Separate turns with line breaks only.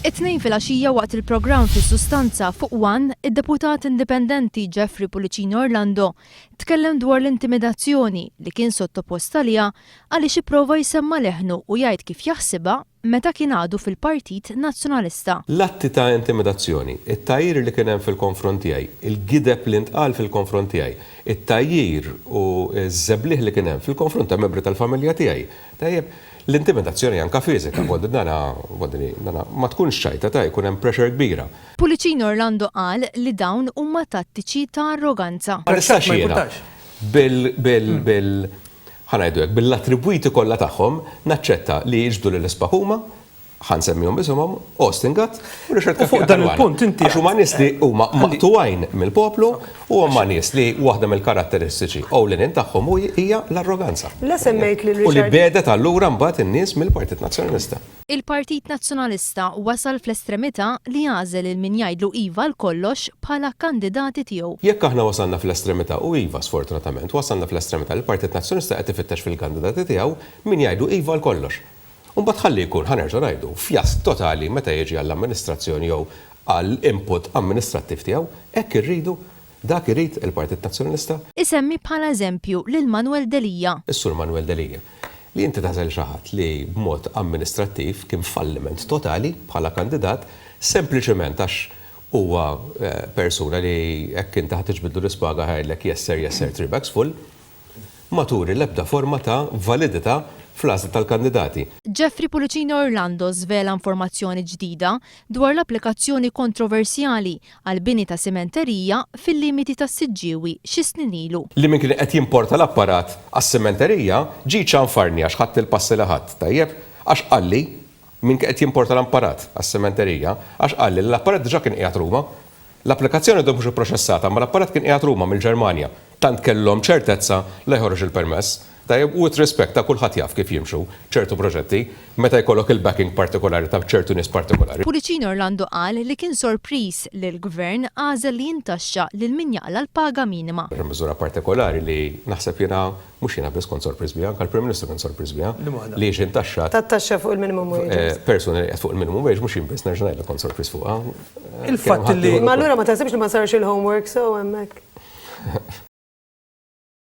It-Tnejn filgħaxija waqt il-programm Fis-Sustanza fuq One, id-Deputat Indipendenti Jeffrey Pullicino Orlando tkellem dwar l-intimidazzjoni li kien sottopost għaliha għaliex ipprova jsemma' leħnu u jgħid kif jaħsibha meta kien għadu fil-Partit Nazzjonalista.
L-atti ta' intimidazzjoni, it-tgħajjir li kien hemm fil-konfront tiegħi, il-gideb li ntqal fil-konfront tiegħi, it-tgħajjir u ż-żebliħ li kien hemm fil-konfront ta' membri tal-familja tiegħi, tajjeb, L-intimidazzjoni anka fiżika, dana, dana ma tkunx ċajta ta' jkun hemm pressure kbira.
Pullicino Orlando qal li dawn huma tattiċi ta' arroganza.
Ma nistax jiena bil, bil, bil, ħa ngħidu hekk, bil-attribwiti kollha tagħhom naċċetta li jiġbdu lil Ispakuma, ħa nsemmihom b'isimhom, Austin Gatt u Richard
U fuq
Cachia
dan
Caruana.
il-punt inti
Għax huma nies li huma maqtugħin mill-poplu u huma nies li waħda mill-karatteristiċi ewlenin tagħhom hu hija l-arroganza.
La semmejt lil
U li
Richard.
biegħdet allura mbagħad in-nies mill-Partit Nazzjonalista.
Il-Partit Nazzjonalista wasal fl-estremità li jagħżel lil min jgħidlu iva għal kollox bħala kandidati tiegħu.
Jekk aħna wasalna fl-estremità, u iva sfortunatament, wasalna fl-estremità li l-Partit Nazzjonalista qed ifittex fil-kandidati tiegħu min jgħidlu iva għal kollox. U mbagħad ħalli jkun, ħa nerġgħu ngħidu, fjask totali meta jiġi għall-amministrazzjoni jew għall-input amministrattiv tiegħu. Hekk irridu? Dak irid il-Partit Nazzjonalista?
Isemmi bħala eżempju lil Manuel Delia.
Is-Sur Manuel Delia. Li inti tagħżel xi ħadd li b'mod amministrattiv kien falliment totali bħala kandidat sempliċement għax huwa persuna li hekk inti ħa tiġbidlu l-ispaga ħa jgħidlek yes sir, yes sir, three bags full. ma turi l-ebda forma ta' validità fl-għażla tal-kandidati.
Jeffrey Pullicino Orlando żvela informazzjoni ġdida dwar l-applikazzjoni kontroversjali għall-bini ta' simenterija fil-limiti tas-Siġġiewi xi snin ilu.
Li min kien qed jimporta l-apparat għas-simenterija ġie jċanfarni għax ħadt il-passi li ħadt, tajjeb? Għax qalli, min kien qed jimporta l-apparat għas-simenterija, għax qalli li l-apparat diġà kien qiegħed Ruma. L-applikazzjoni għadha mhux ipproċessata, imma l-apparat kien qiegħed Ruma mill-Ġermanja. Tant kellhom ċertezza la joħroġ il-permess. Tajjeb, with respect ta' kulħadd jaf kif jimxu ċertu proġetti meta jkollok il-backing partikolari ta' ċertu nies partikolari.
Pullicino Orlando qal li kien sorpriż li l-Gvern għażel li jintaxxa lil min jaqla' l-paga minima.
Miżura partikolari li naħseb jiena Mhux jiena biss kont sorpriż biha, anke l-Prim Ministru kien sorpriż biha. Li jiġi ntaxxat.
Tat-taxxa fuq il-minimum wages.
Persuna li qiegħed fuq il-minimum wage mhux jien biss nerġa' ngħidlek kont sorpriż fuqha.
Il-fatt li.
Ma allura ma taħsibx li ma sarx il-homework sew hemmhekk?